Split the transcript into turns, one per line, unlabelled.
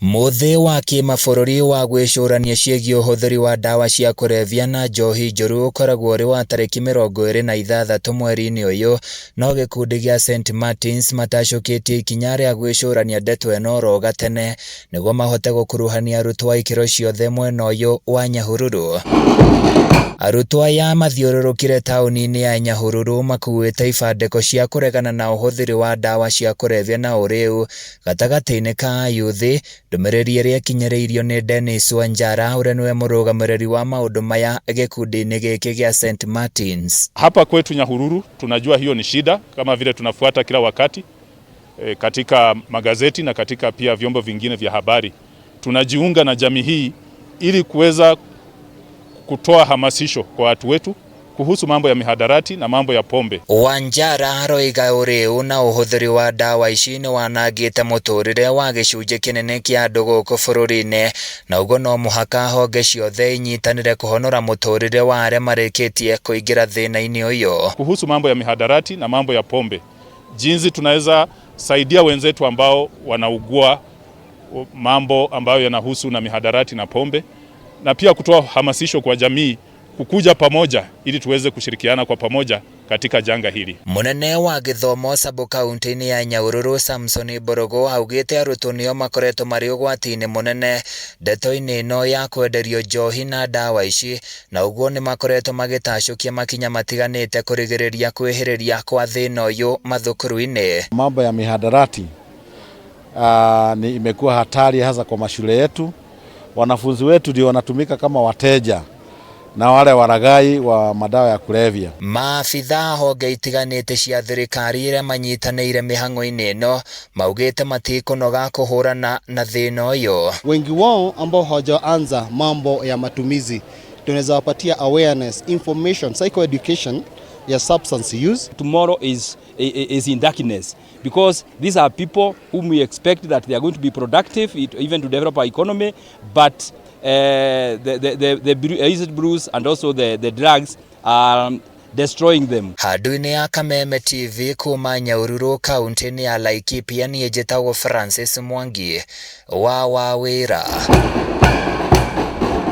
Mũthĩ wa kĩmabũrũri wa gwĩcũrania ciĩgiĩ ũhũthĩri wa ndawa cia kũrebia na njohi njũru ũkoragwo ũrĩ wa tarĩki 26 mweri-inĩ ũyũ, no gĩkundi gĩa St Martins matacũkĩtie ikinya rĩa gwĩcũrania ndeto ĩno oro gatene nĩguo mahote gũkuruhania arutwo a ikĩro ciothe mwena ũyũ wa Nyahururu. Arutwo aya mathiũrũrũkire taũni-inĩ ya Nyahururu makuĩte ibandĩko cia kũregana na ũhũthĩri wa ndawa cia kũrebia na ũrĩu gatagatĩ-inĩ ka ayuthi, ndũmĩrĩri ĩrĩa ĩkinyĩrĩirio nĩ Dennis Wanjara ũrĩa nĩwe mũrũgamĩrĩri wa maũndũ maya gĩkundi-inĩ gĩkĩ gĩa St Martins.
Hapa kwetu Nyahururu tunajua hiyo ni shida, kama vile tunafuata kila wakati katika magazeti na katika pia vyombo vingine vya habari. Tunajiunga na jamii hii ili kuweza kutoa hamasisho kwa watu wetu kuhusu mambo ya mihadarati na mambo ya pombe.
Wanjara aroiga ũrĩu na ũhũthĩri wa ndawa ici nĩ wanangĩte mũtũrĩre wa gĩcunjĩ kĩnene kĩa andũ gũkũ bũrũri-inĩ, na ũguo no mũhaka honge ciothe inyitanĩre kũhonora mũtũrĩre wa arĩa marĩkĩtie kũingĩra thĩna-inĩ ũyũ.
Kuhusu mambo ya mihadarati na mambo ya pombe, jinsi tunaweza saidia wenzetu ambao wanaugua mambo ambayo yanahusu na mihadarati na pombe, na pia kutoa hamasisho kwa jamii kukuja pamoja ili tuweze kushirikiana kwa pamoja katika janga hili.
Munene wa gĩthomo sub-county-inĩ ya Nyahururu Samson Mborogo augĩte arutwo nĩo makoretwo marĩ ũgwati-inĩ mũnene ndeto-inĩ ĩno ya kwenderio njohi na ndawa ici, na ũguo nĩ makoretwo magĩtacũkia makinya matiganĩte kũrigĩrĩria kwĩhĩrĩria kwa thĩna ũyũ mathukuru-inĩ.
Mambo ya mihadarati ni imekuwa hatari hasa kwa mashule yetu. Wanafunzi wetu ndio wanatumika kama wateja na wale walaghai wa madawa ya kulevya.
Maabitha honge itiganĩte cia thirikari iria manyitanĩire mĩhang'o-inĩ ĩno maugĩte matikũnoga kũhũrana na thĩna ũyũ.
Wengi wao ambao hawajaanza mambo ya matumizi, tunaweza wapatia awareness, information, psychoeducation ya substance use.
Tomorrow is in darkness because these are people whom we expect that they are going to be productive, even to develop our economy, but the illicit brews and also the drugs are destroying them.
Handũ-inĩ ya Kameme TV kuma Nyahururu kaunti-inĩ ya Laikipia niĩ njĩtagwo Francis Mwangi wa Wawĩra.